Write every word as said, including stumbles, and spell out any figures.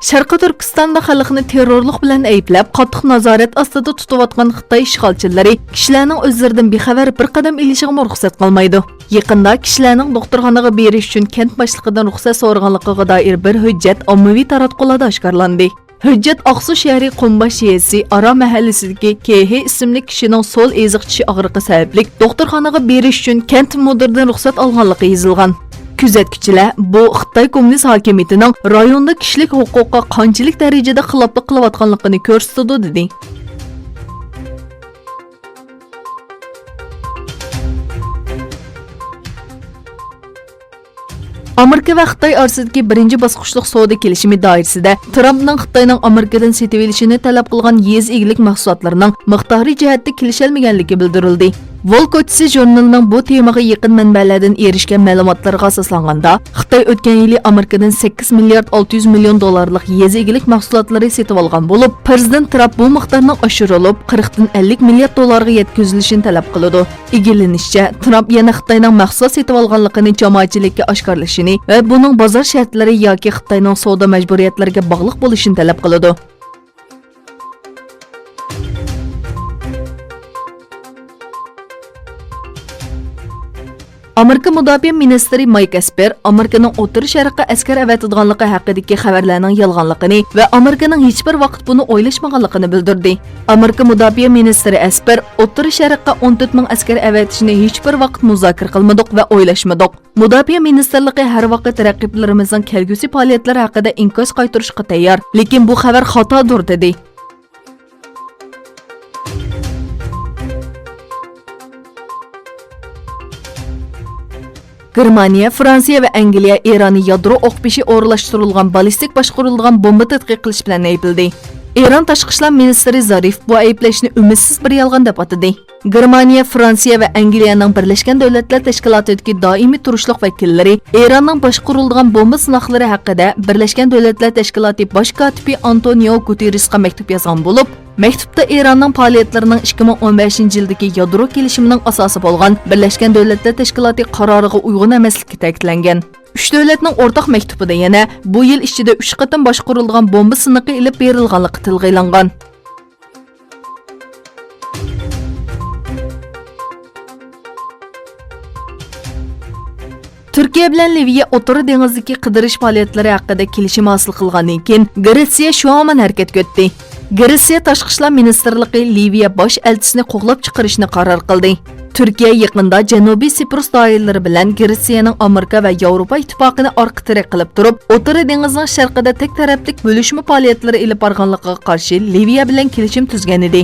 شەرقىي تۈركىستاندا خەلقنى تېررورلۇق بىلەن ئەيىبلەپ، قاتتىق نازارەت ئاستىدا تۇتۇۋاتقان خىتاي ئىشغالچىلىرى كىشىلەرنىڭ ئۆزلىرىدىن بىخەۋەر بىر قەدەم ئېلىشىغىمۇ رۇخسەت قىلمايدۇ. يېقىندا كىشىلەرنىڭ دوختۇرخانىغا بېرىش ئۈچۈن كەنت باشلىقىدىن رۇخسەت سورىغانلىقىغا دائىر بىر ھۆججەت ئاممىۋى تاراتقۇلاردا ئاشكارىلاندى. ھۆججەت ئاقسۇ شەھىرى قۇمباش يېزىسى ئارا مەھەللىسىدىكى كېھې ئىسىملىك كىشىنىڭ سول ئېزىق چىشى ئاغرىقى سەۋەبلىك دوختۇرخانىغا بېرىش ئۈچۈن كەنت مۇدىرىدىن رۇخسەت ئالغانلىقى يېزىلغان. كۆزەتكۈچىلەر بۇ خىتاي كوممۇنىست ھاكىمىيىتىنىڭ رايوندا كىشىلىك ھوقۇققا قانچىلىك دەرىجىدە خىلاپلىق قىلىۋاتقانلىقىنى كۆرسىتىدۇ، دېدى. ئامېرىكا ۋە خىتاي ئارىسىدىكى بىرىنچى باسقۇچلۇق سودا كېلىشىمى دائىرىسىدە ترامپنىڭ خىتاينىڭ ئامېرىكىدىن سېتىۋېلىشىنى تەلەپ قىلغان يېزا ئىگىلىك مەھسۇلاتلىرىنىڭ مىقدارى جەھەتتە كېلىشەلمىگەنلىكى بىلدۈرۈلدى. ۋول كوچىسى ژۇرنىلىنىڭ بۇ تېمىغا يېقىن مەنبەلەردىن ئېرىشكەن مەلۇماتلىرىغا ئاساسلانغاندا، خىتاي ئۆتكەن يىلى ئامېرىكىدىن سەككىز مىليارد ئالتە يۈز مىليون دوللارلىق يېزا ئىگىلىك مەھسۇلاتلىرى سېتىۋالغان بولۇپ، پىرېزىدېنت ترامپ بۇ مىقدارنىڭ ئاشۇرۇلۇپ، قىرىقتىن ئەللىك مىليارد دوللارغا يەتكۈزۈلۈشىنى تەلەپ قىلىدۇ. ئىگىلىنىشىچە، ترامپ يەنە خىتاينىڭ مەھسۇلات سېتىۋالغانلىقىنى جامائەتچىلىككە ئاشكارىلىشىنى ۋە بۇنىڭ بازار شەرتلىرى ياكى خىتاينىڭ سودا مەجبۇرىيەتلىرىگە باغلىق بولۇشىنى تەلەپ قىلىدۇ. ئامېرىكا مۇداپىئە مىنىستىرى مايك ئەسپېر ئامېرىكىنىڭ ئوتتۇرا شەرققە ئەسكەر ئەۋەتىدىغانلىقى ھەققىدىكى خەۋەرلەرنىڭ يالغانلىقىنى ۋە ئامېرىكىنىڭ ھېچبىر ۋاقىت بۇنى ئويلاشمىغانلىقىنى بىلدۈردى. ئامېرىكا مۇداپىئە مىنىستىرى ئەسپېر، ئوتتۇرا شەرققە ئون تۆت مىڭ ئەسكەر ئەۋەتىشنى ھېچبىر ۋاقىت مۇزاكىرە قىلمىدۇق ۋە ئويلاشمىدۇق. مۇداپىئە مىنىستىرلىقى ھەر ۋاقىت رەقىبلىرىمىزنىڭ كەلگۈسى پائالىيەتلىرى ھەققىدە ئىنكاس قايتۇرۇشقا تەييار، لېكىن بۇ خەۋەر خاتادۇر، دېدى. گېرمانىيە، فرانسىيە ۋە ئەنگلىيە ئىراننى يادرو ئوقپېشى ئورۇنلاشتۇرۇلغان بالىستىك باشقۇرۇلىدىغان بومبا تەتقىق قىلىش بىلەن ئەيىبلىدى. ئىران تاشقى ئىشلار مىنىستىرى زارىف بۇ ئەيىبلەشنى ئۈمىدسىز بىر يالغان دەپ ئاتىدى. گېرمانىيە، فرانسىيە ۋە ئەنگلىيەنىڭ بىرلەشكەن دۆلەتلەر تەشكىلاتىدىكى دائىمىي تۇرۇشلۇق ۋەكىللىرى ئىراننىڭ باشقۇرۇلىدىغان بومبا سىناقلىرى ھەققىدە بىرلەشكەن دۆلەتلەر تەشكىلاتى باش كاتىپى ئانتونىئو گۇتېررېسقا مەكتۇپ يازغان بولۇپ، مەكتۇپتا ئىراننىڭ پائالىيەتلىرىنىڭ ئىككى مىڭ ئون بەشىنچى يىلدىكى يادرو كېلىشىمىنىڭ ئاساسى بولغان بىرلەشكەن دۆلەتلەر تەشكىلاتى قارارىغا ئۇيغۇن ئەمەسلىكى تەكىتلەنگەن. ئۈچ دۆلەتنىڭ ئورتاق مەكتۇبىدا يەنە بۇ يىل ئىچىدە ئۈچ قېتىم باشقۇرۇلىدىغان بومبا سىنىقى ئېلىپ بېرىلغانلىقى تىلغا ئېلىنغان. تۈركىيە بىلەن لىۋىيە ئوتتۇرا دېڭىزدىكى قىدىرىش پائالىيەتلىرى ھەققىدە كېلىشىم ھاسىل قىلغاندىن كېيىن، گرېتسىيە شۇ ھامان ھەرىكەتكە ئۆتتى. گرېتسىيە تاشقى ئىشلار مىنىستىرلىقى لىۋىيە باش ئەلچىسىنى قوغلاپ چىقىرىشنى قارار قىلدى. تۈركىيە يېقىندا جەنۇبىي سىپرۇس دائىرىلىرى بىلەن گرېتسىيەنىڭ ئامېرىكا ۋە ياۋروپا ئىتتىپاقىنى ئارقا تىرەك قىلىپ تۇرۇپ، ئوتتۇرا دېڭىزنىڭ شەرقىدە تەك تەرەپلىك بۆلۈشمە پائالىيەتلىرى ئېلىپ بارغانلىقىغا قارشى لىۋىيە بىلەن كېلىشىم تۈزگەنىدى.